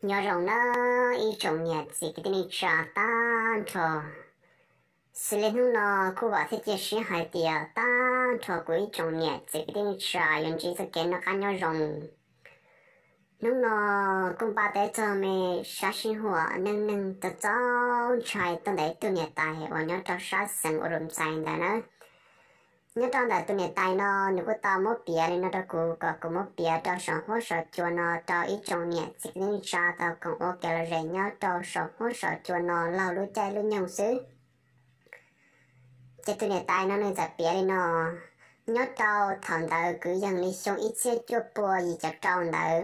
Nyob zoo nawb ib tsoom niam txiv kwv tij neej tsa tag nrho. Xws li hnub no kuj vam thiab cia siab hais tias tag nrho kuv ib tsoom niam txiv kwv tij neej tsa yuav ntsib txoj kev noj qab nyob zoo. Hnub no kuj npaj teb txog me sab sij huam neej neeg txaus ntshai tuaj ntawm ib tug niam tais uas nyob rau sab xeev Uruxais ntawd na. Nyob rau ntawm tus niam tais no nws kuj tau muab piav li no rau kuv kom kuv muab piav rau saum huab saum cua no rau ib tsoom niam txiv kwv tij neej tsa tau koom ua kev lom zem nyob rau saum huab saum cua no laug lub caij lub nyoog xwb. Ces tus niam tais no nws txawm piav li no, nyob rau thaum ntawd kwv yees li xyoo ib txhiab cuaj pua yim caum rau ntawd,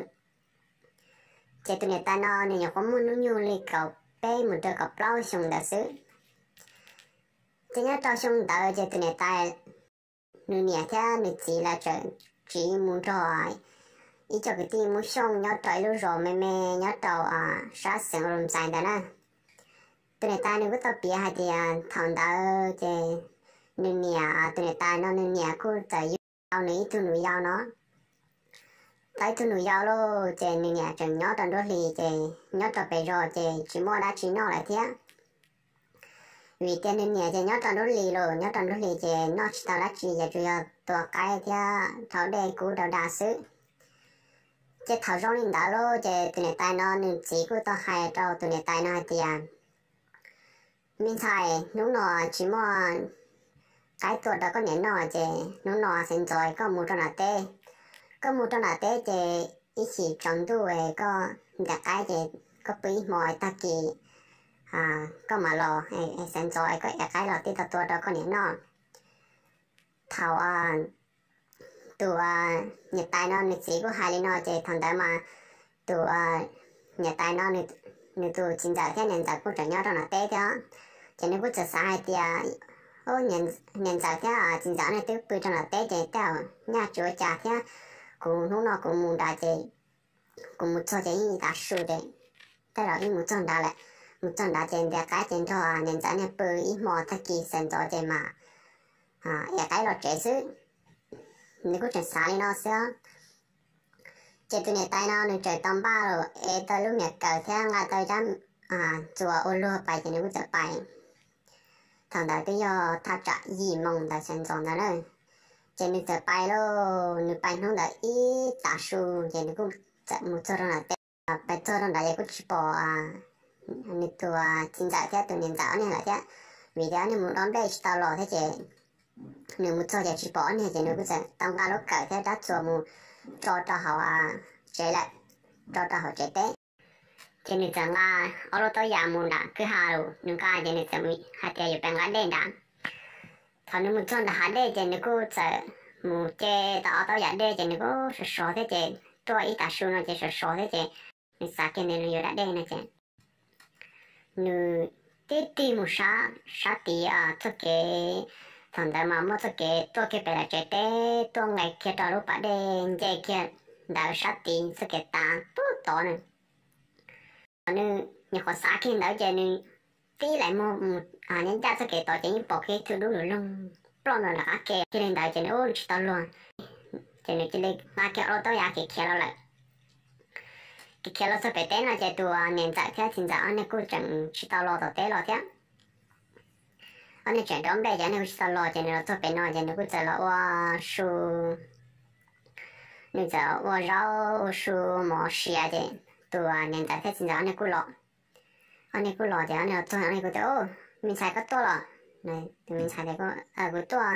ces tus niam tais no nws nyuam qhuav muaj hnub nyoog li kaum peb mus rau kaum plaub xyoo ntawd xwb. Ces nyob rau xyoo ntawd ces tus niam tais, nws niam thiab nws txiv lawv txawm tsiv mus nrog ib co kwv tij Hmoob Xyooj nyob rau ib lub zos me me nyob rau sab xeev Uruxais ntawd na. Tus niam tais nws kuj tau piav hais tias thaum ntawd ces nws niam, tus niam tais no nws niam kuj txawm yug tau nws ib tug nus yau no. Tau ib tug nus yau lauj, ces nws niam tseem nyob rau nruab hlis, ces nyob rau pem zos ces tsis muaj dab tsi noj lawm thiab. Vim tias nws niam ces nyob rau nruab hlis lauj, nyob rau nruab hlis ces noj tsis tau dab tsi, ces tsuas yog tua qaib thiab rhaub dej kub rau da xwb. Ces thaum zoo li ntawd lauj, ces tus niam tais no nws txiv kuj tau hais rau tus niam tais no hais tias, me ntxhais, hnub no tsis muaj qaib tua rau koj niam noj, ces hnub no sawv ntxov koj mus rau nram teb. Koj mus rau nram teb ces ib chim tsaus ntuj koj ntes qaib ces koj pw ib hmo, tag kis koj mam los, sawv ntxov koj ev qaib los tib tau tua rau koj niam noj. Thaum tus niam tais no nws txiv kuj hais li no, ces thaum ntawd mas tus niam tais no nws tus txiv ntxawm thiab niam ntxawm kuj tseem nyob rau nram teb thiab. Ces nws kuj txawm xav hais tias, niam ntxawm thiab txiv ntxawm nej twb pw rau nram teb, ces tej zaum nyaj tsis ua cas thiab. Kuv hnub no kuv mus nrad ces kuv mus txog ces yeej tav su ces tej zaum yeej mus txog nrad lawm. Mus txog nrad ces ntes qaib ces nrog niam ntxawm nej pw ib hmo, tag kis sawv ntxov ces mam ev qaib los tsev xwb. Nws kuj tseem xav li no xwb. Ces tus niam tais no nws tseem tau npaj lawm, ev tau lub niam kaws thiab nqa tau rab txuas ua luag pais, ces nws kuj txawm pais. Thaum ntawd twb yog thaj tsam yim moos ntawd sawv ntxov ntawd na. Ces nws txawm pais lauj, nws pais hnub ntawd ib tav su, ces nws kuj txawm mus txog rau nram teb. Pais txog rau nrad ces kuj tsis pom nws tus txiv ntxawm thiab tus niam ntxawm ob niag lawm thiab, vim tias ob niag mus dob nplej tsis tau los thiab ces nws mus txog ces tsis pom ob niag, ces nws kuj txawm tau nqa lub kawm thiab rab txuas mus tso rau hauv tsev lawm, tso rau hauv tsev teb. Ces nws txawm nqa ob lub taub yas mus nram kwj ha lawm, nws nqa ces nws txawm hais tias yuav pem nqa dej nram. Thaum nws mus txog nram hav dej ces nws kuj txawm mus ce tau ob taub yas dej, ces nws kuj sov sov thiab ces tuaj ib tav su no ces sov sov thiab ces nws xav kiag nws yuav da dej no ces nws tib tig mus sab, sab tid txoj kev. Thaum ntawd mas muaj txoj kev tuaj kiag pem lawv tsev teb, tuaj nqes kiag rau lub pas dej nce kiag ntawd sab tid txoj kev tav pub tod na. Nws nyuam qhuav xav kiag ntawd ces nws tib lam muag mus ncaj ncaj txoj kev tod ces yeej pom kiag ib tug dub lug loog ploj nram qab ke. Kiag li ntawd ces nws ua tsis tau luag, ces nws cia li nqa kiag ob lub taub yas khiav khiav los lawm. Khiav khiav los txog pem teb no ces tus niam ntxawm thiab txiv ntxawm ob niag kuj tseem tsis tau los tom teb los thiab. Ob niag tseem dob nplej ces ob niag kuj tsis tau los, ces nws los txog pem no ces nws kuj txawm los ua su, nws txawm ua zaub ua su mov siav ces tus niam ntxawm thiab txiv ntxawm ob niag kuj los. Ob niag kuj los ces ob niag los txog, ob niag kuj tias, me ntxhais, koj tuaj los? Tus me ntxhais tias, kuv tuaj,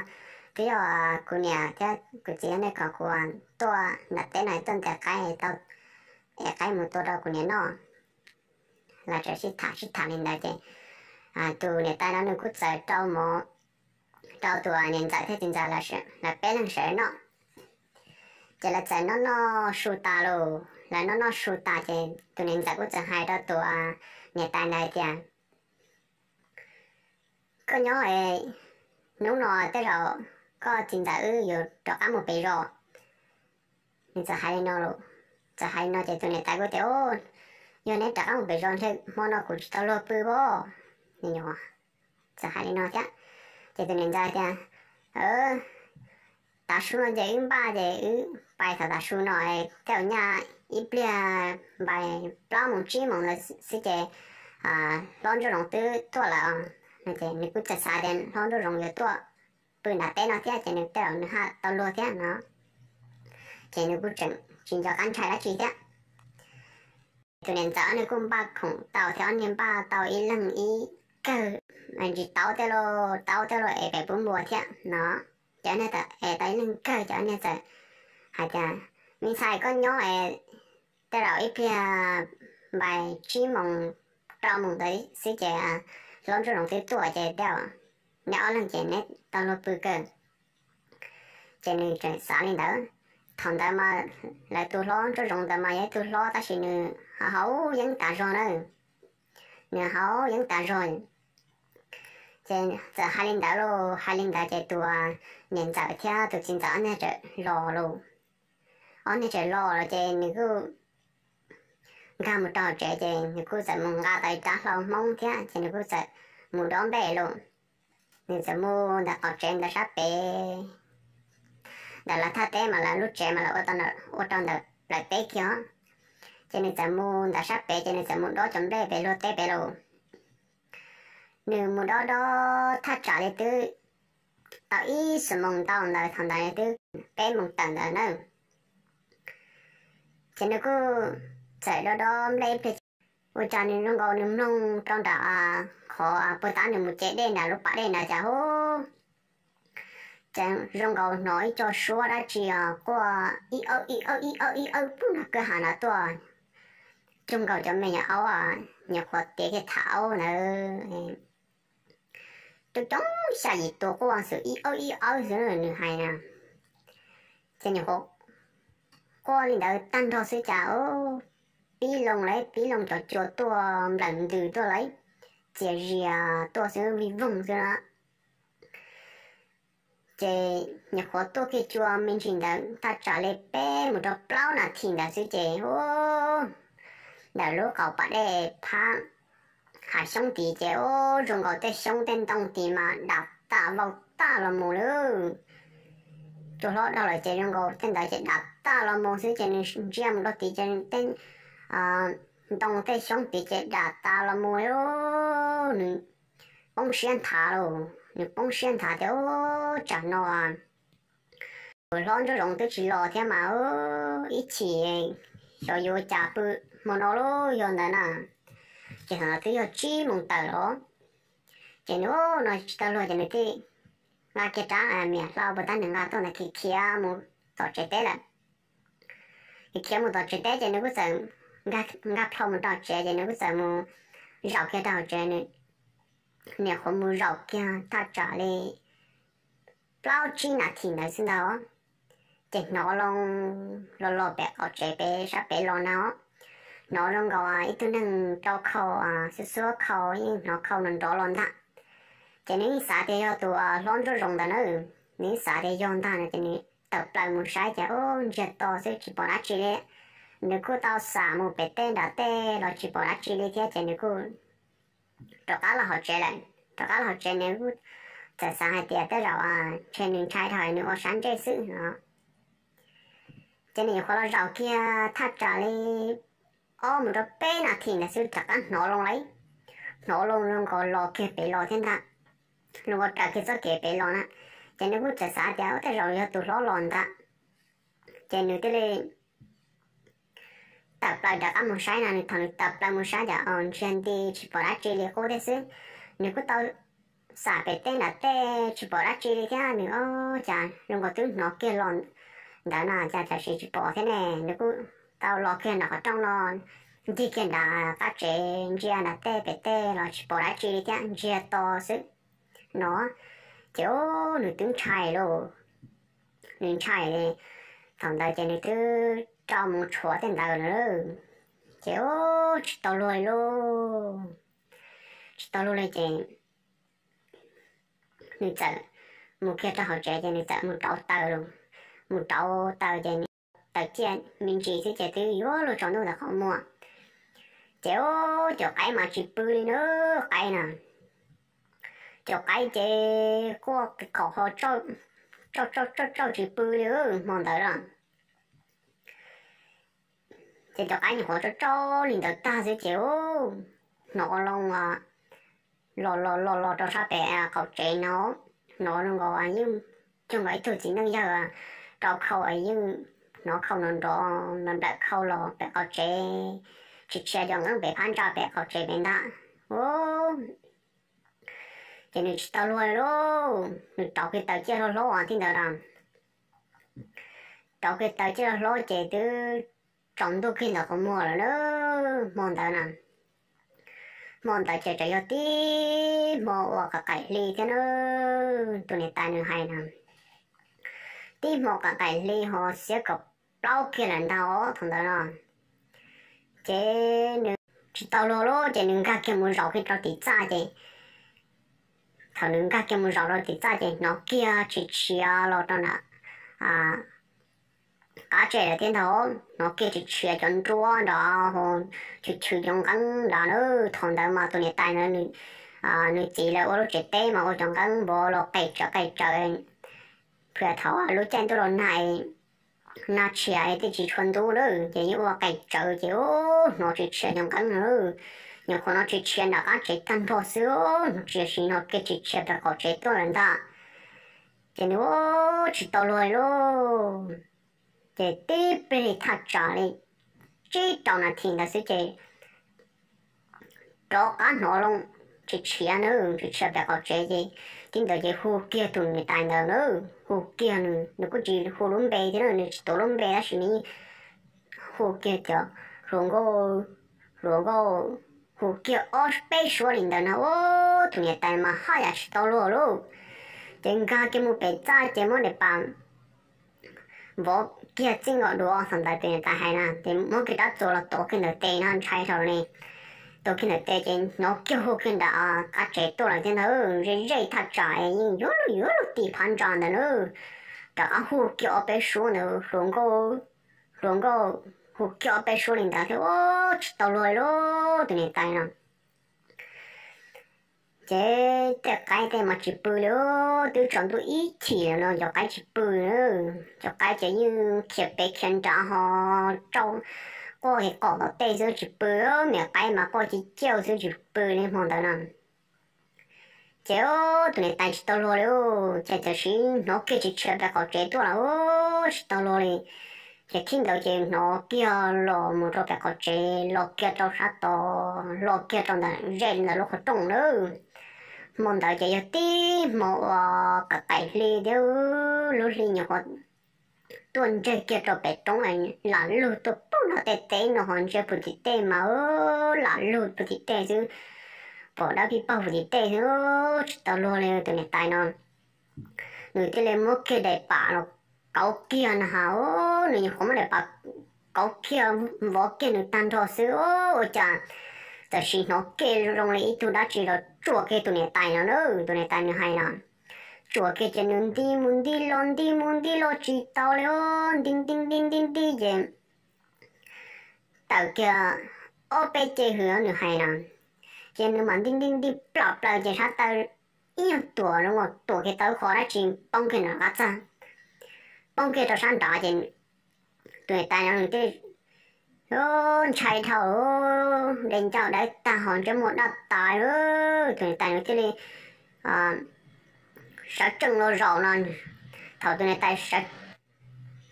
twb yog kuv niam thiab kuv txiv ob niag kom kuv tuaj nram teb no tuaj ntes qaib tau, es qaib mus tua rau kuv niam noj. Lawv tseem sib tham sib tham li ntawd ces tus niam tais no nws kuj txawm rau mov rau tus niam ntxawm thiab txiv ntxawm lawv peb leeg sawv noj. Ces lawv txawm noj noj su tas lauj, lawv noj noj su tas ces tus niam ntxawm kuj txawm hais rau tus niam tais ntawd tias, koj nyob, hnub no tej zaum koj txiv ntxawm wb yuav rov qab mus pem zos. Nws txawm hais li no lauj, txawm hais li no ces tus niam tais kuj tias, yog neb rov qab mus pem zos ntshe hmo no kuv tsis tau luag pw pob. Nws txawm hais li no thiab. Ces tus niam ntxawm tias, Tav su no ces wb npaj ces wb pais thaum tav su no, tej zaum nyaj ib pliag npais plaub moos tsib moos ntawd xwb ces hlob Ntsuab Zoov twb tuaj lawm os. Ces nws kuj txawm xav tias hlob Ntsuab Zoov yuav tuaj pw nram teb no thiab ces nws tej zaum nws haj tau luag thiab no, ces nws kuj tseem tsis nco qab ntshai dab tsi thiab. Tus niam ntxawm ob niag kuj npaj khoom tau thiab, ob niag npaj tau ib leeg ib kawg, ntsis taub thiab lauj, taub thiab lauj es pem pub npua thiab no. Ces ob niag es tau ib leeg kawg ces ob niag txawm hais tias, Me ntxhais, koj nyob es tej zaum ib pliag npais tsib moos rau moos ntawd xwb ces hlob Ntsuab Zoov twb tuaj ces tej zaum neb ob leeg ces neb tau luag pw kawg. Ces nws tseem xav li ntawd. Thaum ntawd mas lawv tus hlob Ntsuab Zoov ntawd mas yog ib tug hlob tab sis nws haus yeeb tas zog na, nws haus yeeb tas zog. Ces txawm hais li ntawd lauj, hais li ntawd ces tus niam ntxawm thiab tus txiv ntxawm ob niag txawm los lauj. Ob niag txawm los los ces nws kuj nkag mus rau hauv tsev ces nws kuj txawm mus nqa tau ib rab hlau hmoob thiab ces nws kuj txawm mus dob nplej lauj. Nws txawm mus ntawm qaum tsev ntawm sab pem, ntawm lawv thaj teb mas lawv lub tsev mas lawv ua rau ntawm plawv teb kiag os. Ces nws txawm mus ntawm sab pem ces nws txawm mus dob cov nplej pem luag teb pem lauj. Nws mus dob dob thaj tsam li twb tau ib xuab moos ntau ntawd, thaum ntawd twb peb moos tawm ntawd na. Ces nws kuj txawm dob dob nplej ib pliag, ua cas nws zoo nkaus nws mloog rau nram qhov puag ta nws mus ce dej nram lub pas dej nrad cas hu, ces zoo nkaus hnov ib co suab dab tsi os quaj ib awb ib awb ib awb ib awb pub nrog kwj ha no tuaj. Zoo nkaus cov me nyuam aub, nyuam qhuav tiav kiag tham aub ntawd, coob coob xya yim tus quaj xwb ib awb ib awb xwb nws hais na. Ces nyuam qhuav quaj li ntawd tag nrho xwb cas pib loo lawm, pib loo cov cua tuaj nplawm ntws tuaj lawm, txias zias tuaj xwb vij voog xwb na. Ces nyuam qhuav tuaj kiag cua me ntsis ntawd thaj tsam li peb mus rau plaub nas this ntawd xwb ces ntawm lub qaum pas dej phab hav xyoob tid ces ub zoo nkaus tej xyoob tej ntoo tid mas dam tas vau tas los mus lawm. Tus hlob dhau lawm ces zoo nkaus tej ntawd ces dam tas los mus xwb ces nws ntsia mus rau tid ces tej ntoo tej xyoob tid ces dam tas los mus lawm. Nws poob siab nthav lauj, nws poob siab nthav tias ub tsam no tus hlob Ntsuab Zoov twb tsis los thiab mas ib chim xyov yuav cas pw hmo no lauj yog ntawd na. Ces thaum no twb yog tsib moos tawm los, ces nws ub no tsis tau luag ces nws thiaj nqa kiag rab miam hlau puag ta nws nqa tuaj ntawd khiav khiav mus tom tsev teb lawm. Khiav khiav mus tom tsev teb ces nws kuj txawm nkag plho mus rau tsev ces nws kuj txawm mus zaum kiag rau hauv tsev. Nws nyuam qhuav mus zaum kiag thaj tsam li plaub tsib nas this ntawd xwb ntag, ces hnov loo los los pem qaum tsev pem sab pem los na, hnov zoo nkaus ib tug neeg rau khau, xuab xuab khau, yeej hnov khau nrov nrov los ntag. Ces nws yeej xav tias yog tus hlob Ntsuab Zoov ntawd na, nws yeej xav tias yog ntag no ces nws tawm plaws mus saib ces ub ntsiag to xwb tsis pom dab tsi li. Nws kuj tau xam mus pem tej nram tej los tsis pom dab tsi li thiab ces nws kuj rov qab los hauv tsev lawm. Rov qab los hauv tsev nws kuj txawm xav hais tias tej zaum ntshe nws ntshai dhau nws ua sab ntsej xwb no. Ces nws nyuam qhuav los zaum kiag thaj tsam li ob mus rau peb nas this ntawd xwb rov qab hnov loo lawm, hnov loo zoo nkaus los kiag pem los thiab ntag, zoo nkaus raws kiag txoj kev pem los na. Ces nws kuj txawm xav tias tej zaum yog tus hlob los ntag, ces nws thiaj li tawm plaws rov qab mus saib no. Nws thaum nws tawm plaws mus saib ces ntsiag nti tsis pom dab tsi li qub thiab xwb. Nws kuj tau xam pem tej nram tej tsis pom dab tsi li thiab, nws ub cas zoo nkaus twb hnov kiag los ntawd no cas tam sim tsis pom thiab ne. Nws kuj tau los kiag nram qhov rooj no, ncig kiag nram qab tsev ntsia nram tej pem tej los tsis pom dab tsi li thiab, ntsiag to xwb no. Ces ub nws twb ntshai lauj, nws ntshai li. Thaum ntawd ces nws twb rau mus tshuam tej ntawd lawm, ces ub tsis tau luag li lauj, tsis tau luag li ces nws txawm mus kiag rau hauv tsev ces nws txawm mus rauv taws lauj. Mus rauv taws ces nws taws ciaj me ntsis xwb ces twb yuav luag tsaus ntuj ntawm qhov muag. Ces ub cov qaib mas tsis pw li na, qaib na, cov qaib ces quaj khaum ho tsauj tsauj tsauj tsauj tsis pw li hmo ntawd na. Ces cov qaib nyuam qhuav tsauj tsauj li ntawd tag xwb ces hnov loo los los los los rau sab pem qaum tsev no, hnov zoo nkaus yeej cuag nkaus ib tug txiv neej yawg rau khau, yeej hnov khau nrov nrov nplawm khau los pem qaum tsev, tsis tshia cov nqeeb pem phab ntsa pem qaum tsev pem ntag. Ces nws tsis tau luag li lauj, nws rauv kiag taws ciaj hlob hlob thiab ntawd na. Rauv kiag taws ciaj hlob hlob ces twb tsaus ntuj kiag ntawm qhov muag lawm na. Hmo ntawd na, hmo ntawd ces tseem yog tib hmo uas qaim qaim hli thiab na. Tus niam tais nws hais na, tib hmo qaim qaim hli ho xiab kaum plaub kiag lawm ntag os thaum ntawd no. Ces nws tsis tau luag lauj, ces nws nkag kiag mus zaum kiag rau tim txaj ces thaum nws nkag kiag mus zaum rau tim txaj ces hnov kiag tsis tshiav los rau nram qab tsev lawm thiab ntag. Hnov kiag tsis tshiav cov nruab nrov, chwv chwv cov nqeeb nrov na. Thaum ntawd mas tus niam tais ntawd nws txiv lawv ua lub tsev teb mas ua cov nqeeb npov los qes tsawv qes tsawv. Phwam thaum lub caij ntuj los nag, nag tshiab tej tsis tshua ntub na, ces yeej ua qes tsawv ces hnov tsis tshiav cov nqeeb na. Nyuam qhuav hnov tsis tshiav nram qab tsev tag nrho xwb, hnov tsis, hnov kiag tsis tshiav pem qaum tsev tuaj lawm ntag. Ces nws tsis tau luag li lauj. Ces tib pliag li thaj tsam li tsib rau nas this ntawd xwb ces rov qab hnov loo tsis tshiav na, tsis tshiav pem qaum tsev ces tib ntawd ces hu kiag tus niam tais ntawd na, hu kiag nws, nws kuj tsis hu lub npe thiab na, nws tsis tuav lub npe tab sis nws hu kiag tias, Hluas nkauj, hluas nkauj, hu kiag ob peb suab li ntawd na. Ua tus niam tais mas haj yam tsis tau luag lauj. Ces nkag kiag mus pem txaj ces muab daim pam vov kiag txij nkaus dua. Thaum ntawd tus niam tais hais na ces muab kiag rab txuas los tuav kiag ntawm tes no, ntshai dhau li. Tuav kiag ntawm tes ces hnov kiag hu kiag nram qab tsev tuaj lawm thiab ntag. Ze ze thaj tsam yeej yuav luag yuav luag tim phab ntsa ntawd na. Rov qab hu kiag ob peb suab ntawd, Hluas nkauj, hluas nkauj, hu kiag ob peb suab li ntawd thiab ua tsis tau luag li lauj tus niam tais no. Ces tej qaib tej mas tsis pw li, twb tsaus ntuj ib chim lawm no cov qaib tsis pw. Cov qaib ces yeej khiav pem khiav nrad ho tsauj quaj qom tom tej xwb tsis pw, niam qaib mas quaj ci ciauj xwb tsis pw li hmo ntawd no. Ces tus niam tais tsis tau luag li, ces tam sim hnov kiag tsis tshiav pem qaum tsev tuaj lawm, tsis tau luag li. Ces thib ntawd ces hnov kiag los mus rau pem qaum tsev, los kiag rau sab tod, los kiag rau ntawm ze ntawm lub qhov rooj lawm. Hmo ntawd ces yog tib hmo uas qaim qaim hli thiab, lub hli nyuam qhuav tuaj ntseg kiag rau pem roob, lam lug tuaj poob nrog tej teb no ho ntsia puag tim tej mas lam lug puag tim tej xwb, pom dawb pij paug puag tim tej xwb, tsis tau luag li tus niam tais no. Nws thiaj li muab kiag daim pam los kauv kiag na has, nws nyuam qhuav muab daim pam kauv kiag vov kiag nws tag nrho xwb, ua cas tam sim hnov kiag zoo li ib tug dab tsi los tsuam kiag tus niam tais no na, tus niam tais nws hais no. Tsuam kiag ces nws nti mus nti los nti mus nti los tsis tau li, nti nti nti nti nti ces tawm kiag ob peb ceg hws nws hais no. Ces nws mam nti nti nti plom plaws ces sab taw ib nyuag tuam zoo nkaus tuam kiag tau qhov dab tsi poob kiag nram qab txaj, poob kiag rau sab nrad ces tus niam tais no nws thiaj ntshai dhau, de ncauj dawb tag ho ntsej muag daj tas, tus niam tais nws thiaj li sawv tsees los zaum no. Thaum tus niam tais,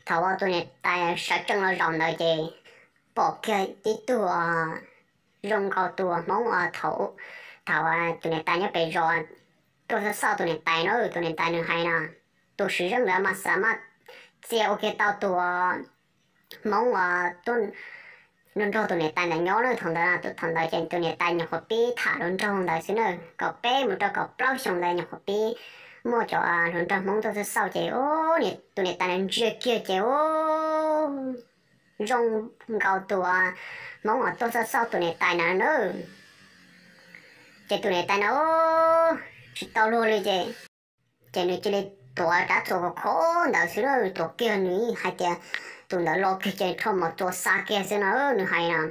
thaum uas tus niam tais sawv tsees los zaum ntawd ces pom kiag tib tug zoo nkaus tus Hmoob thaum, thaum tus niam tais nyob pem zos tuaj xauj xauj tus niam tais no, tus niam tais nws hais no, tus swm zeej ntawd mas xav mas txia ua kiag tau tus Hmoob uas tuaj nrog tus niam tais ntawd nyob na. Thaum ntawd, thaum ntawd ces tus niam tais nyuam qhuav pib tham hluas nraug ntawd xwb na, kaum peb mus rau kaum plaub xyoo ntawd nyuam qhuav pib muaj cov hluas nraug Hmoob tuaj xauj xauj ces tus niam tais ntawd ntsia kiag ces zoo nkaus tus Hmoob uas tuaj xauj xauj tus niam tais ntawd na. Ces tus niam tais ntawd tsis tau luag li ces, ces nws cia li tuav rab txuas khov kho ntawd xwb na, tuav kiag nws hais tias tus ntawd los kiag ces rho mos txuas xa kiag xwb no, nws hais no.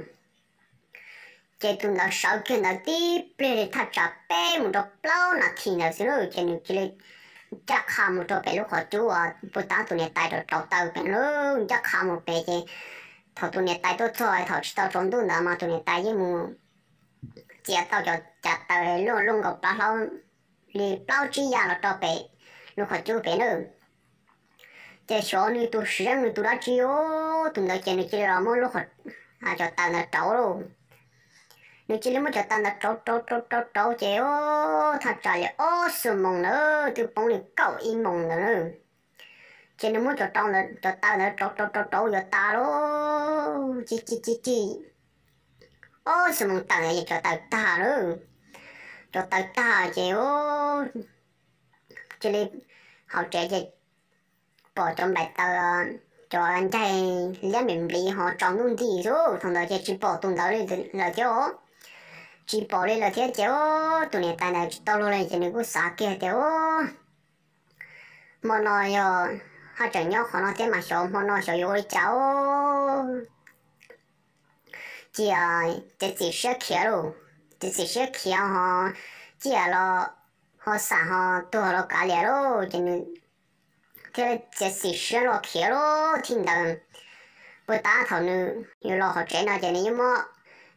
Ces tus ntawd sawv kiag ntawd tib pliag li thaj tsam peb mus rau plaub nas this ntawd xwb na, ces nws cia li ncaj qha mus rau pem lub qhov cub uas puag ta tus niam tais rau rauv taws pem lub, ncaj qha mus pem ces thaum tus niam tais tuaj txog thaum tsis tau tsaus ntuj ntawd mas tus niam tais yeej mus txiav tau cov cav taws luaj luaj nkaus plaub hlaub li plaub tsib yam los rau pem lub qhov cub pem na. Ces xyov nws tus sim zeej nws tus dab tsi os, tus ntawd ces nws cia li los muab lub qhov, cov taws ntawd rauv lauj. Nws cia li muab cov taws ntawd rauv rauv rauv rauv rauv ces thaj tsam li ob xuab moos ntawd twb poob li kaum ib moos ntawd na. Ces nws muab cov rau ntawd, cov taws ntawd rauv rauv rauv rauv yuav tas lauj, ci ci ci ci ob xuab moos tawm ntawd ces cov taws tag lauj. Cov taws tag ces cia li hauv tsev ces pom cov nplaim taws, cov ncaig liab npim npliv ho tsaus ntuj nti xwb. Thaum ntawd ces tsis pom tus ntawd li lawm thiab os. Tsis pom li lawm thiab ces tus niam tais ntawd tsis tau luag li ces nws kuj xav kiag tias, hmo no yog haj tseem nyob qhov no thiab mas xyov hmo no xyov yuav ua li cas os. Cia txiav txim siab khiav lauj, txiav txim siab khiav ho ciaj los ho xam ho tuag los kav liam lauj. Ces nws thiaj txiav txim siab los khiav lauj. Thib ntawd puag ta thaum nws yuav los qhov tsev no ces nws yeej muab,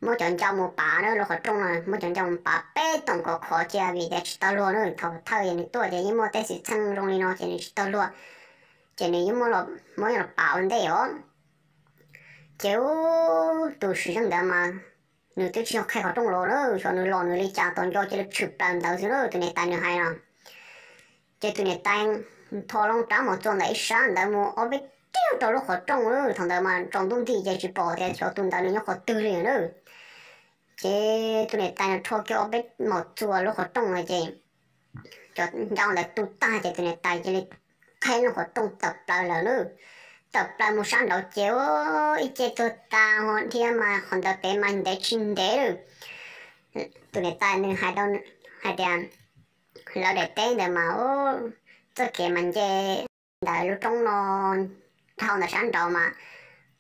muab cov ncauj mus pav na, lub qhov rooj no muab cov ncauj mus pav peb toom khov khov cia vim tias tsis tau luag na. Thaum thawj nws tuaj ces yeej muaj tej xwm txheej zoo li no ces nws tsis tau luag, ces nws yeej muab, muab los pav ua ntej os. Ces tus sim zeej ntawd mas nws twb tsis yog qhia qhov rooj los na, xyov nws los nws li cas tos nco cia li tshwm plaws ntawd xwb na, tus niam tais nws hais no. Ces tus niam tais tho loo rab mos txuas ntawm ib sab ntawd mus ob peb riag rau lub qhov rooj lawm. Thaum ntawd mas tsaus ntuj nti ces tsis pom tias xyov tus ntawd nws nyob qhov twg li na. Ces tus niam tais nws rho kiag ob peb mos txuas lub qhov rooj no ces cov ncauj ntawd tu tag ces tus niam tais cia li qheb lub qhov rooj tawm plaws lawm na. Tawm plaws mus sab nraud ces ib ce tuag tas ho dhia mas qhov ntawd pem mas ntev tsis ntev lawm. Tus niam tais nws hais rau hais tias lawv daim teb ntawd mas txoj kev mas nce ntawm lub roob no dhau ntawm sab nraud mas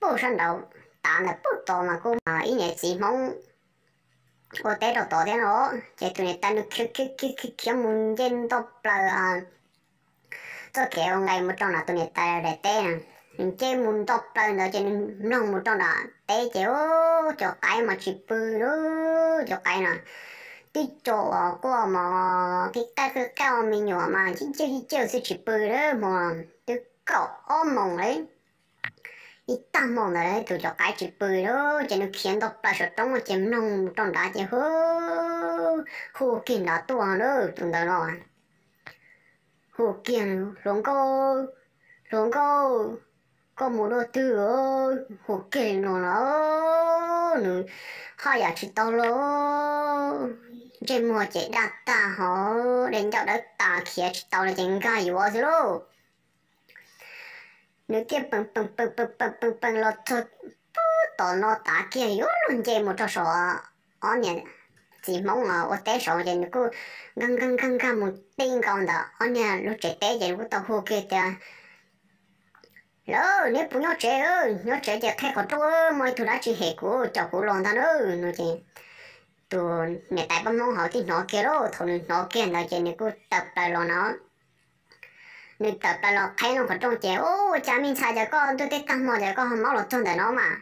puag sab nraud tav ntawm puag tod mas kuj ib niam txiv Hmoob ua teb rau tod thiab no. Ces tus niam tais nws khiav khiav khiav khiav mus nce nto plaws txoj kev ua nqe mus rau nram tus niam tais daim teb na. Nws nce mus nto plaws ntawd ces nws mloog mus rau nram teb ces cov qaib mas tsis pw lawm. Cov qaib no tib co uas quaj mos qi qaj qi qaj me nyuam mas cib ciaj cib ciaj xwb tsis pw lawm. Hmo twb kaum ob moos li, ib tag hmo ntawd tus cov qaib tsis pw lawm ces nws khiav nto plaws saum roob ces mloog mus rau nrad ces hu, hu kiag nrad tuaj lawm tus ntawd no. Hu kiag, hluas nkauj, hluas nkauj, koj mus dua twg? Hu kiag li no los nws haj yam tsis tau luag, ntsej muag ces daj tag hos dej ncauj dawb tas khiav tsis tau li ces nkag yuav xwb lauj. Nws thiaj peem peem peem peem peem peem peem los txog puag tom no tav kiag yuav luag nce mus rau saum ob niam txiv Hmoob ua teb saud ces nws kuj nkag nkag nkag nkag mus tij nkaus ntawm ob niag lub tsev teb ces nws kuj tau hu kiag tias, Lawv, neb puas nyob tsev? Nyob tsev ces qheb qhov rooj, muaj ib tug dab tsi hem kuv caum kuv los ntag na. No ces tus niam tais poj Hmoob hauv thiaj hnov kiag lauj. Thaum nws hnov kiag ntawd ces nws kuj tawm plaws los no. Nws tawm plaws los qheb loo qhov rooj ces, Ua cas me ntxhais, cas koj ntuj teb tag hmo cas koj ho maub los txog ntawm no mas?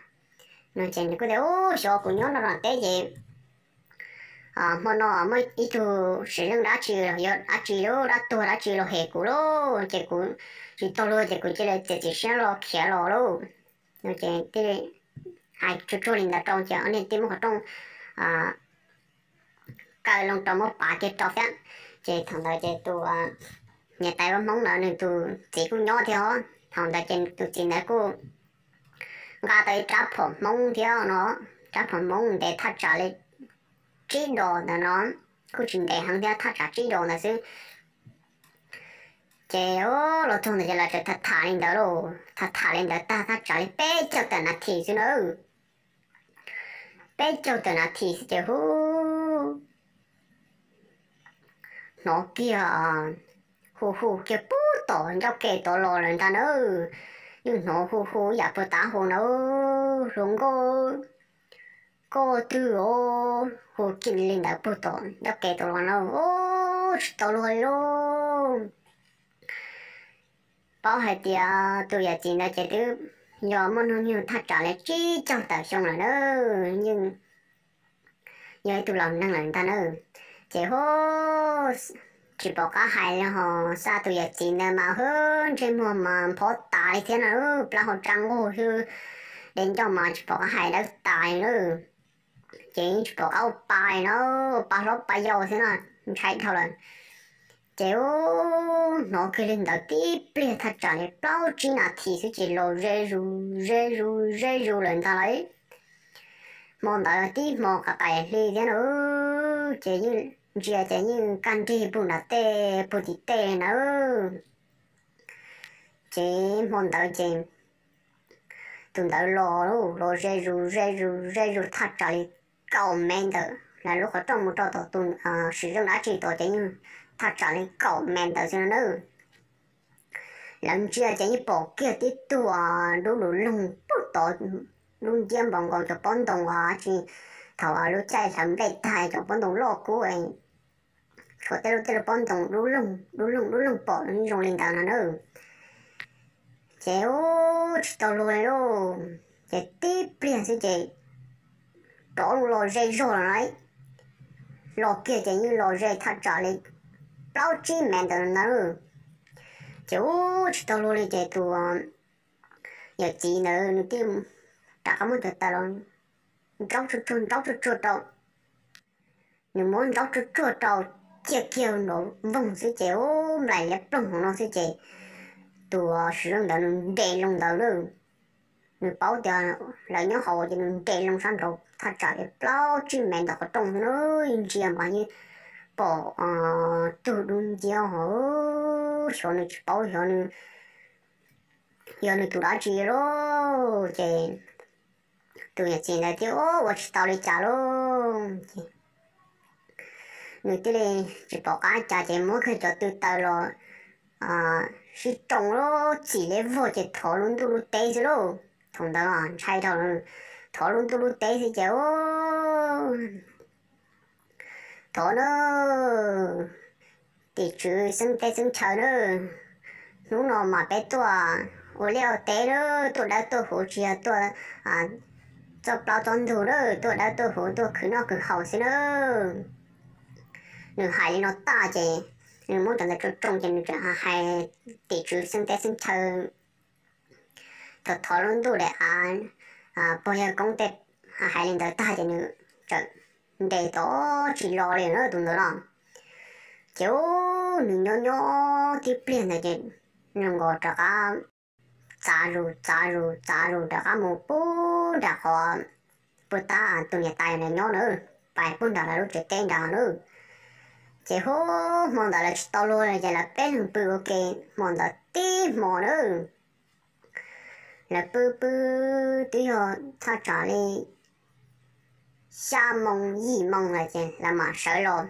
No ces nws kuj tias, Ub, xyov kuv nyob nram teb ces hmo no muaj ib tug sim zeej dab tsi los yog dab tsi los dab tuag dab tsi los hem kuv lauj, ces kuv tsis tau luag ces kuv cia li txiav txim siab los khiav los lauj. No ces thiaj hais tsuag tsuag li ntawd rau ces ob niag thiaj muab qhov rooj kaw loo rau muab pav kiag rau thiab. Ces thaum ntawd ces tus niam tais vaj Hmoob ntawd nws tus txiv kuj nyob thiab os. Thaum ntawd ces tus txiv ntawd kuj nqa tau ib rab phom Hmoob thiab no, rab phom Hmoob ntev thaj tsam li tsib dos ntawd no, kuj tsis ntev heev thiab, thaj tsam tsib dos ntawd xwb. Ces los txog ntawd ces lawv txawm tham tham li ntawd lauj, tham tham li ntawd tag thaj tsam li peb caug tawm nas this xwb na. Peb caug tawm nas this xwb ces hu, hnov kiag hu hu kiag puag tom ncauj ke tod los lawm ntag na. Yeej hnov hu hu yam puag tav hu na, Hluas nkauj, koj twg os? Hu kiag li ntawd puag tom ncauj ke tod los na, tsis tau luag li lauj. Paub hais tias tus yawm txiv ntawd ces twb yog muaj hnub nyoog thaj tsam li tsib caug tawm xyoo lawm na, yeej yog ib tug laus neeg lawm ntag na. Ces hu, tsis pom qab hais li ho, xa tus yawm txiv ntawd mas hu, ntsej muag mas nphob tas li thiab na, plaub hau tsa nquj xwb, de ncauj mas tsis pom qab hais dawb tas li na. Ces yeej tsis pom qab ua pa li no, ua pa hlob pa yau thiab no, ntshai dhau lawm. Ces hnov kiag li ntawd tib pliag thaj tsam li plaub tsib nas this xwb ces los ze zus ze zus ze zus lawm ntag lauj. Hmo ntawd tib hmo qas qais hli thiab na, ces yeej ntsia ces yeej kaj nrig puag nram tej puag tim tej na. Ces hmo ntawd ces tus ntawd los los ze zus ze zus ze zus thaj tsam li kaum mev ntawm lawv lub qhov rooj mus rau tom tus sim zeej dab tsi tod ces yeej thaj tsam li kaum mev ntawd xwb no na. Lawv ntsia ces yeej pom kiag tib tug dub lug loog puag tod, lub nciab npaum nkaus cov pob ntoo uas tsis, thaum lub caij hlawv nplej tag cov pob ntoo loj kub, tshuav tej lub tej lub pob ntoo dub loog dub loog dub loog pom zoo li ntawd no na. Ces ub tsis tau luag li lauj, ces tib pliag xwb ces rov los ze zog lawm na. Los kiag ces yeej los ze thaj tsam li plaub tsib mev ntawd ntag. Ces ub tsis tau luag li ces tus yawm txiv ntawd nws thiaj rov qab muab cov taws los nraub tsuag tsuag nraub tsuag tsuag rau. Nws muab nraub tsuag tsuag rau, ciaj kiag nrov voog xwb ces ub nplaim liab ploog hauv no xwb ces tus sim zeej ntawd nws nres loo ntawd na. Nws paub tias lawv nyob hauv ces nws nres loo sab nraud thaj tsam li plaub tsib mev ntawm qhov rooj xwb na. Ntsia mas yeej pom tug dub nciab hauv, xyov nws tsis paub xyov nws yog nws tus dab tsi lauj. Ces tus yawm txiv ntawd thiaj ua tsis tau li cas lauj, ces nws thiaj li tsis pom qab cas ces muab kiag cov tw taws los sib roos lub txim liab vog ces thov lub ntuj lub teb xwb lauj. Thaum ntawd ntshai dhau, thov lub ntuj lub teb xwb ces thov na, tim tswv xeeb teb xeeb chaw na, hnub no mas peb tuaj ua liaj ua teb na, tuaj dawb tuaj huv tsis yog tuaj txoj plaub txoj ntug na, tuaj dawb tuaj huv tuaj khwv noj khwv haus xwb na. Nws hais li no tag ces nws muab cov ntawd tsoo tsoo ces nws tseem hais tim tswv xeeb teb xeeb chaw, thov thov lub ntuj daim av pog yawg koob tej, hais li ntawd tag ces nws tseem nres tod tsis los li na tus ntawd no. Ces nws nyob nyob tib pliag ntawd ces zoo nkaus rov qab txav zus txav zus txav zus rov qab mus puag nram qhov puag ta tus niam tais ntawd nyob na, pais puag nram lawv lub tsev teb nrad na. Ces hu, hmo ntawd lawv tsis tau luag li ces lawv peb leeg pw ua ke hmo ntawd tib hmo na. Lawv pw pw twb yog thaj tsam li xya moo yim moo lawm ces lawv mam sawv los.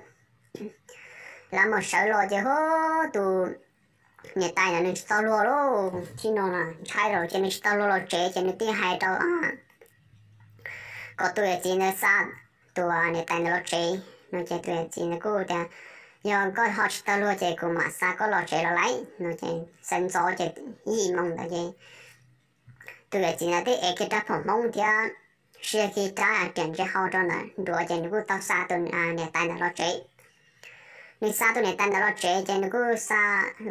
Lawv mam sawv los ces hu, tus niam tais ntawd nws tsis tau luag lauj, thaum no ntshai lawm ces nws tsis tau luag los tsev ces nws thiaj hais rau kom tus yawm txiv ntawd xa tus niam tais ntawd los tsev no ces tus yawm txiv ntawd kuj tias, yog koj ho tsis tau luag ces kuv mam xa koj los tsev los lauj no ces sawv ntxov ces yim moo ntawd ces tus yawm txiv ntawd twb ev kiag rab phom hmoob thiab siv kiag rab riam ntse hau rau ntawm nruav ces nws kuj tau xa tus niam tais ntawd los tsev. Nws xa tus niam tais ntawd los tsev ces nws kuj xa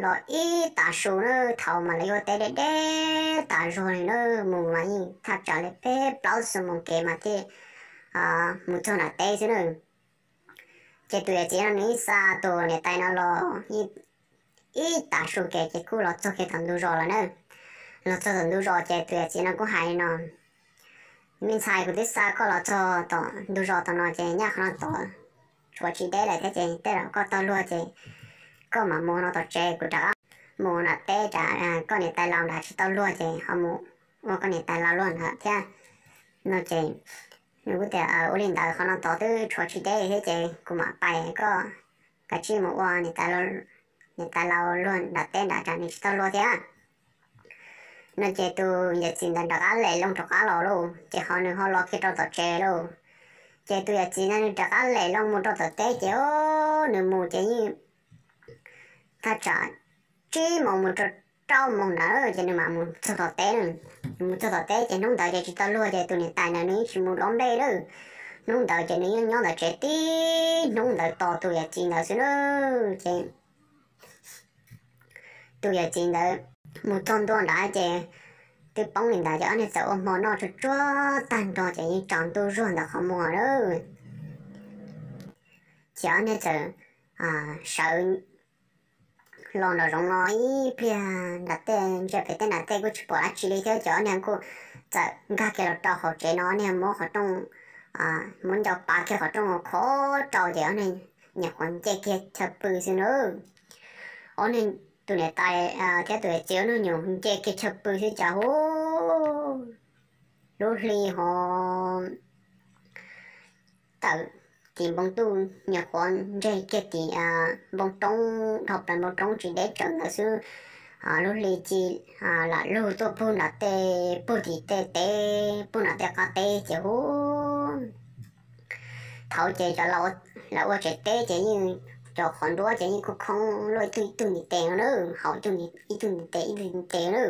los ib tav su na, thaum mas lawv yuav teb deb deb tas zog li na, mus mas yeej thaj tsam li peb plaub xuab moos kev mas thiaj mus txog nram teb xwb na. Ces tus yawm txiv no nws yeej xa tus niam tais no los ib tav su kev ces kuj los txog kiag tom ntug zos lawm na. Los txog tom ntug zos ces tus yawm txiv no kuj hais li no, me ntxhais, kuv twb xa koj los txog tom ntug zos tom no ces nyaj qhov no tod tshuav tsis deb lawm thiab ces tej zaum koj tau luag ces koj mam mus no tom tsev, kuv rov qab mus nram teb, koj niam tais laus nrad tsis tau luag ces ho mus ua koj niam tais laus luag nrad thiab no ces nws kuj tias, ua li ntawd qhov no tod twb tshuav tsis deb thiab ces kuv mam pais, koj kav tsij mus ua niam tais laus luag nram teb nrad tsam nws tsis tau luag thiab no ces tus yawm txiv ntawd rov qab lem loo rov qab los lauj, ces ho nws ho los kiag rau tom tsev lauj. Ces tus yawm txiv ntawd nws rov qab lem loo mus rau tom teb ces nws mus ces yeej thaj tsam tsib moos mus rau rau moos ntawd ces nws mam mus txog tom teb. Nws mus txog tom teb ces hnub ntawd ces tsis tau luag ces tus niam tais ntawd nws yeej tsis mus dob nplej lawm. Hnub ntawd ces nws yeej nyob ntawm tsev tib hnub ntawd tos tus yawm txiv ntawd xwb na. Ces tus yawm txiv ntawd mus txog ntua nrad ces twb poob li ntawd ces ob niag txawm ua hmo noj tsuag tsuag tag nrho ces yeej tsaus ntuj zuag ntawm qhov muag lawm. Ces ob niag txawm sawv los nraum zoov no ib pliag nram tej ntsia pem tej nram tej kuj tsis pom dab tsi li thiab ces ob niag kuj txawm nkag kiag los rau hauv tsev no, ob niag muab qhov rooj, muab ncau pav kiag qhov rooj khov rau ces ob niag nyuam qhuav nce kiag chaw pw xwb na. Ob niag, tus niam tais thiab tus yawm txiv ob niag nyuam nce kiag chaw pw xwb cas hu lub hli ho tawm tim npoo ntuj nyuam qhuav ntseg kiag tim npoo roob, dhau plaws npoo roob tsis deb tsawv ntawd xwb. Lub hli ci lam lug tuaj pug nram tej, pug tim tej teb, pug nram tej qab teb ces hu thaum ces cov lawv ua tsev teb ces yeej, cov qhov nruab ces yeej khoob khoob luaj ib tug ib tug ntiv tes no na, haum ib tug ntiv tes ib tug ntiv tes na.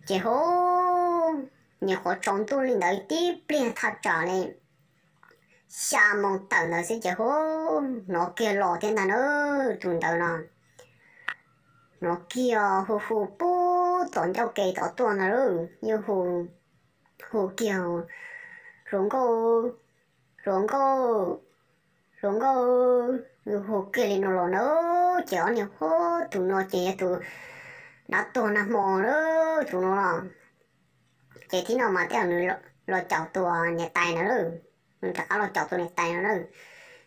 Ces hu nyuam qhuav tsaus ntuj li ntawd tib pliag thaj tsam li xya moo tawm ntawd xwb ces hu hnov kiag los thiab ntag na. Tus ntawd no hnov kiag hu hu puag tom ncauj ke tod tuaj ntag lauj, yeej hu, hu kiag, Hluas nkauj, hluas nkauj, hluas nkauj, hu kiag li no los na. Ces ob niag, Hu, tus no ces yog tus dab tuag nag hmo na, tus no los. Ces thib no mas tej zaum nws los caum tus niam tais ntawd na, nws rov qab los caum tus niam tais no na.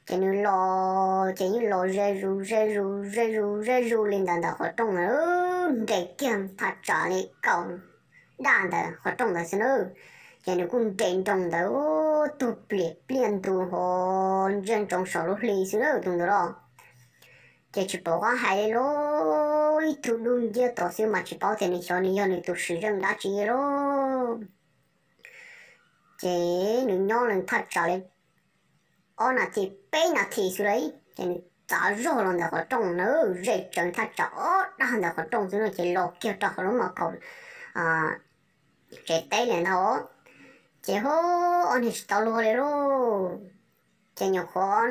Ces nws los ces yeej los ze zus ze zus ze zus ze zus li ntawd ntawm qhov rooj ntawd, nres kiag thaj tsam li kaum daj ntawm qhov rooj ntawd xwb na. Ces nws kuj nres nroos ntawd tug pliam pliaj ntu ho ntsia ntsoov saum lub hli xwb na tus ntawd los. Ces tsis pom qab hais li lauj, ib tug dub nciab tod xwb mas tsis paub tias nws xyov nws yog nws tus sim zeej dab tsi lauj. Ces nws nyob li thaj tsam li ob nas this peb nas this xwb lauj, ces nws txav zog los ntawm qhov rooj na, ze tsees thaj tsam ob daj ntawm qhov rooj xwb no ces los kiag rau hauv lub mos kaum tsev teb li ntag. Ces hu, ob niag tsis tau luag li lauj. Ces nyuam qhuav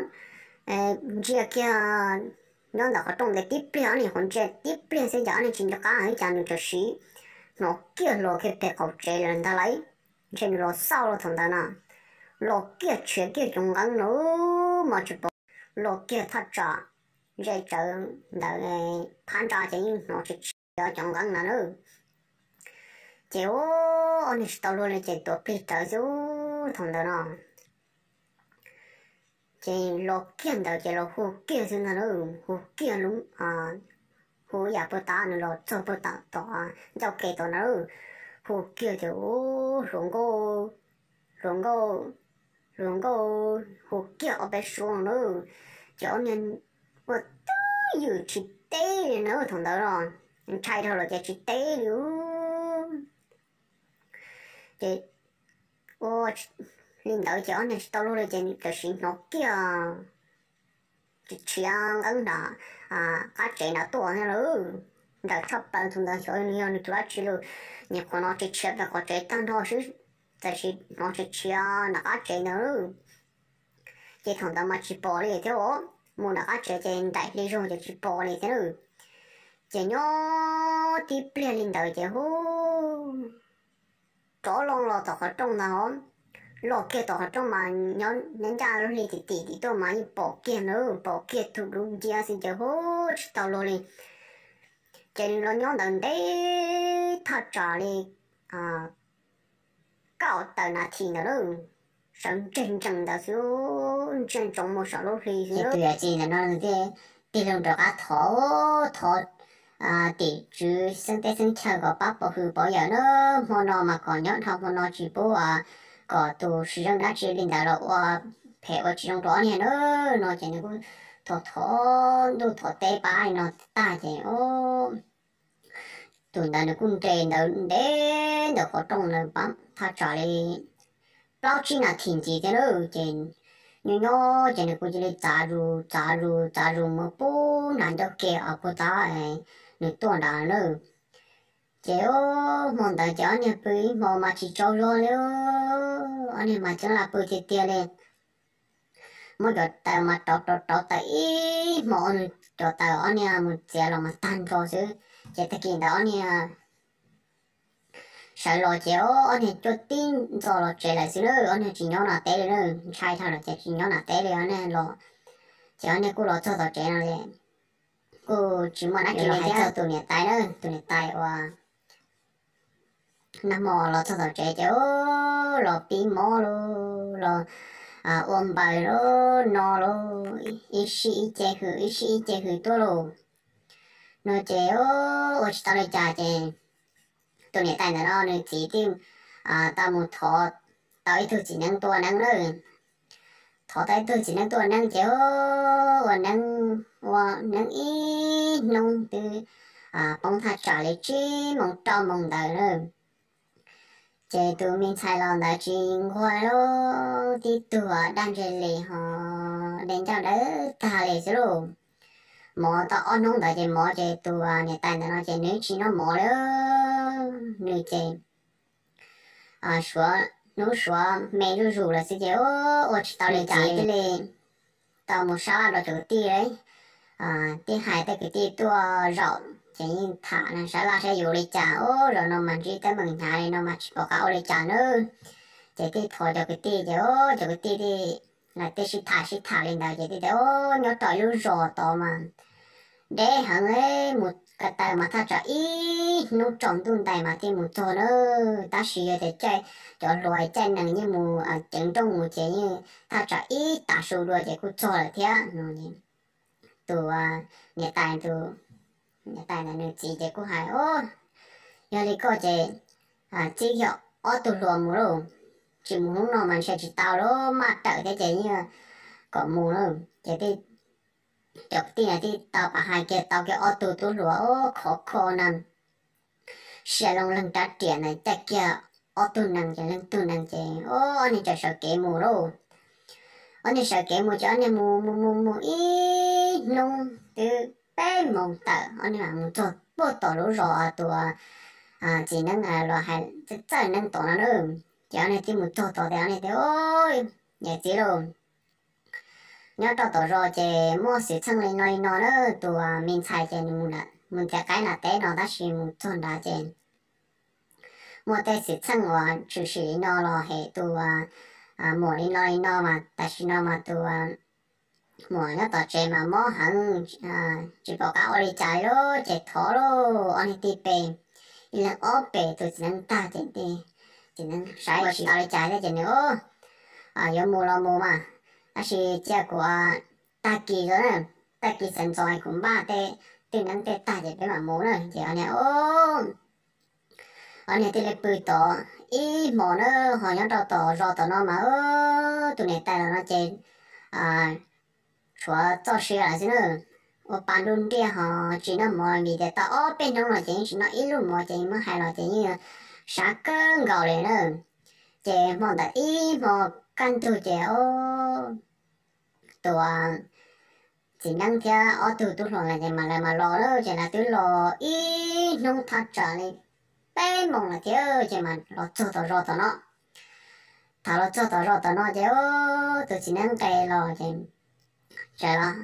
ntsia kiag nyob ntawm qhov rooj ntawd tib pliag, ob niag nyuam qhuav ntsia tib pliag xwb ces ob niag tsis nco qab li cas nws tam sim hnov kiag los kiag pem qaum tsev lawm ntag lauj. Ntshe nws los xauj los thaum ntawd na, los kiag tshiav kiag cov nqeeb no mas tsis pom, los kiag thaj tsam ze tsawv ntawd phab ntsa ces yeej hnov tshiav tshiav cov nqeeb ntawd na. Ces hu, ob niag tsis tau luag li ces tuav plig rawv xwb thaum ntawd no. Ces los kiag ntawd ces los hu kiag xwb ntag na, hu kiag lub, hu yam puag ta nws los txog puag tom ncauj ke tod na, hu kiag tias, Hluas nkauj, hluas nkauj, hluas nkauj, hu kiag ob peb suab na. Ces ob niag ua twj ywm tsis teb li na, thaum ntawd los ntshai dhau lawm ces tsis teb li. Ces ua li ntawd ces ob niag tsis tau luag li ces tam sim hnov kiag tshiav nqeeb nram qab tsev nram tuaj thiab lawm. Nrawm tshaj plaws thaum ntawd xyov nws yog nws tus dab tsi lawm, nyuam qhuav hnov tshiav tshiav pem qhov tsev tag nrho xwb, tam sim hnov tshiav tshiav nram qab tsev ntawd. Ces thaum ntawd mas tsis pom li thiab os, mus nram qab tsev ces nraim hli zog ces tsis pom li thiab na. Ces nyob tib pliag li ntawd ces hu rov loo los tom qhov rooj ntag os. Los kiag tom qhov rooj mas nyob ncaj lub hli tim tim tim tuaj mas yeej pom kiag na, pom kiag tus dub nciab xwb ces hu tsis tau luag li. Ces nws los nyob ntawd ntev thaj tsam li kaum tawm nas this ntawd na, sawv ntseg ntsees ntawd xwb, ntsia ntsoov mus saum lub hli xwb. Ces tus yawm txiv ntawm no nws thiaj tig loo rov qab thov, thov tim tswv xeeb teb xeeb chaw kom pab pov hwm pov yawm na, hmo no mas kom nyob dhau hmo no tsis pub kom tus sim zeej dab tsi li ntawd los ua phem ua tsis zoo rau ob niag na. No ces nws kuj thov thov ntuj thov teb pab li no tag ces tus ntawd nws kuj nres ntawd ntev ntawm qhov rooj ntawd thaj tsam li plaub tsib nas this ntxiv thiab na. Ces nyob nyob ces nws kuj cia li txav zus txav zus txav zus mus pub nram ncauj ke os puag ta nws tuaj nrad na. Ces hmo ntawd ces ob niag pw ib hmo mas tsis tsaug zog li, ob niag mas ceeb laj pw tiag tiag li. Muab cov taws mas rauv rauv rauv taws ib hmo, cov taws ob niag mus txiav los mas tag nrho xwb. Ces tag kis ntawd ob niag sawv los ces ob niag cuaj tib ntxo los tsev lawm xwb na, ob niag tsis nyob nram teb li na, ntshai dhau lawm ces tsis nyob nram teb li ob niag los. Ces ob niag kuj los txog tom tsev no kuj tsis muaj dab tsi los hais txog tus niam tais na, tus niam tais uas nag hmo los txog tom tsev ces los pib mob los ua npaws los no los ib sij ib ce hws ib sij ib ce hws tuaj los no ces ua tsis tau li cas ces tus niam tais ntawm no nws txiv thiaj tau mus thov tau ib tug txiv neeb tuaj ua neeb na. Thov tau ib tug txiv neeb tuaj ua neeb ces ua neeb, ua neeb ib hnub twb poob thaj tsam li tsib moos rau moos ntawd na. Ces tus me ntxhais los ntawd tsis nquag li, tib tug daj ntseg li ho de ncauj dawb tag li xwb lauj. Mov tau ob hnub ntawd ces mov ces tus niam tais ntawm no ces nws tsis noj mov li, nws ces suav hnub suav me zuj zus lawm xwb ces ua tsis tau li cas thiaj li tau mus sab laj rau cov kwv tij, thiaj hais tej kwv tij tuaj zaum ces yeej tham sab laj saib yuav ua li cas, ua zaum no mas ntsib teeb meem hnyav li no mas tsis pom qab ua li cas na. Ces thiaj thov cov kwv tij ces cov kwv tij thiaj sib tham sib tham li ntawd ces thiaj tias, Nyob rau ib lub zos tod mas deb heev, mus ko taw mas thaj tsam ib hnub tsaus ntuj ntais mas thiaj mus txog na. Tab sis yog tias caij cov hluas caij nees yeej mus ceev nrooj mus ces yeej thaj tsam ib tav su dua ces kuj txog lawm thiab no. Tus niam tais, tus niam tais ntawd nws txiv ces kuj hais, Yog li koj ces txib kiag ob tug hluas mus lauj, tsis mus hnub no mas ntshe tsis tau lauj, maj rawm thiab ces yeej kom mus lauj. Ces cov kwv tij na thiaj tau pab hais kiag tau kiag ob tug tub hluas khov kho na, sia loo leeg rab riam na, caij kiag ob tug nees ces leej tug nees ces ob niag txawm sawv kev mus lauj. Ob niag sawv kev mus ces ob niag mus mus mus mus ib hnub twb peb moos tawm ob niag mam mus txog puag tom lub zos tus txiv neeb los hais txawj neeb tod no na. Ces ob niag thiaj mus txog tod ces ob niag tias, Yawm txiv lauj, nyob rau tom zos ces muaj xwm txheej li no li no na, tus me ntxhais ces nws mus ntiav qaib nram teb no tab sis mus txog nrad ces muaj tej xwm txheej uas tshwm sim li no los hem tus muam li no li no mas tam sim no mas tus muam nyob tom tsev mas mob heev, tsis pom qab ua li cas li lauj, ces thov lauj, ob niag tij pe, ib leeg ob pe, tus txiv neeb tag ces txiv neeb saib tsis tau li cas thiab ces nws yuav mus los mus mas, tab sis cia kuv tag kis, tag kis sawv ntxov kuv npaj tej twj neeb tej tag ces peb mam mus na. Ces ob niag ob niag thiaj li pw tod ib hmos na, ho nyob rau tom zos tom no mas tus niam tais los no ces tshuav txoj sia lawm xwb na. Ua pa nruj nriaj ho tsis noj mov vim tias tau ob peb hnub no ces yeej tsis noj ib lub mov ces muab hais los ces yeej sab kawg nkaus li na. Ces hmo ntawd ib hmo kaj ntug ces tus txiv neeb thiab ob tug tub hluas lawv ces mas lawv mas los lawm ces lawv twb los ib hnub thaj tsam li peb moos lawm thiab ces mas los txog tom zos tom no. Thaum los txog tom zos tom no ces tus txiv neeb nqes los ces txawm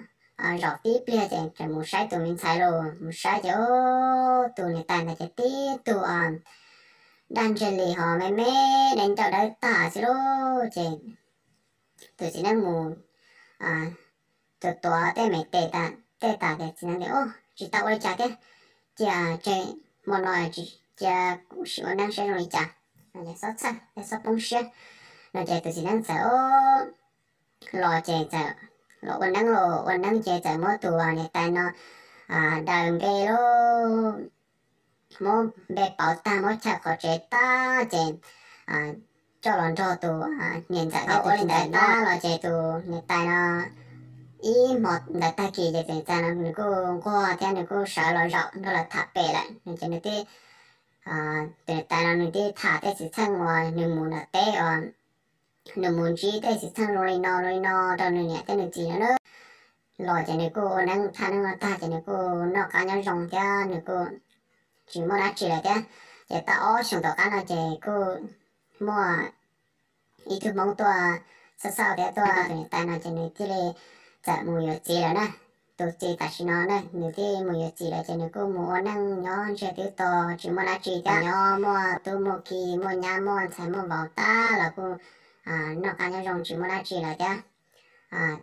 los zaum tib pliag ces txawm mus saib tus me ntxhais lauj, mus saib ces tus niam tais ntawd ces tib tug daj ntseg li ho me me de ncauj dawb tag xwb lauj. Ces tus txiv neeb mus tuav tuav tej me tes, tej tas ces txiv neeb tias, Tsis tau ua li cas thiab, cia tseg hmo no, cia kuv sim ua neeb saib zoo li cas, xob txhawj, xob poob siab no. Ces tus txiv neeb txawm los ces txawm los ua neeb los ua neeb ces txawm muab tus niam tais no daws npe lauj, muab npe pauv tag muab chaw qhov tsev tag ces coj los nrog tus niam ntxawm ua li ntawd tag los ces tus niam tais no ib hmo ntawd tag kis ces tus niam tais no nws kuj nquag thiab nws kuj sawv los zaum nrog lawv tham pem lawm no ces nws thiaj, tus niam tais no nws thiaj tham tej xwm txheej uas nws mus nram teb uas nws mus ntsib tej xwm txheej zoo li no zoo li no rau nws niam thiab nws txiv no na. los ces nws kuj ua neeb thaj neeb no tag ces nws kuj noj qab nyob zoo thiab nws kuj tsis muaj dab tsi lawm thiab. Ces tau ob xyoos tom qab no ces kuj muaj ib tug Hmoob tuaj xauj xauj thiab tuaj tus niam tais no ces nws thiaj li txawm mus yuav txiv lawm na. Tus txiv tam sim no na nws thiaj mus yuav txiv lawm ces nws kuj mus ua neej nyob ntsiag twb to tsis muaj dab tsi thiab. Nyob muaj tub muaj ki muaj nyab muaj ntxhais muaj vauv tag los kuj noj qab nyob zoo tsis muaj dab tsi lawm thiab.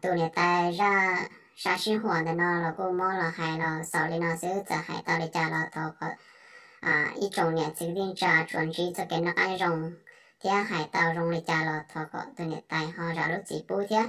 Tus niam tais zaj sab sib huam ntawm no los kuj muab los hais los xaus li no xwb, txawm hais tau li cas los thov kom ib tsoom niam txiv kwv tij neej tsa tsuas ntsib txoj kev noj qab nyob zoo thiab hais tau zoo li cas los thov kom tus niam tais ho zam lub txim pub thiab.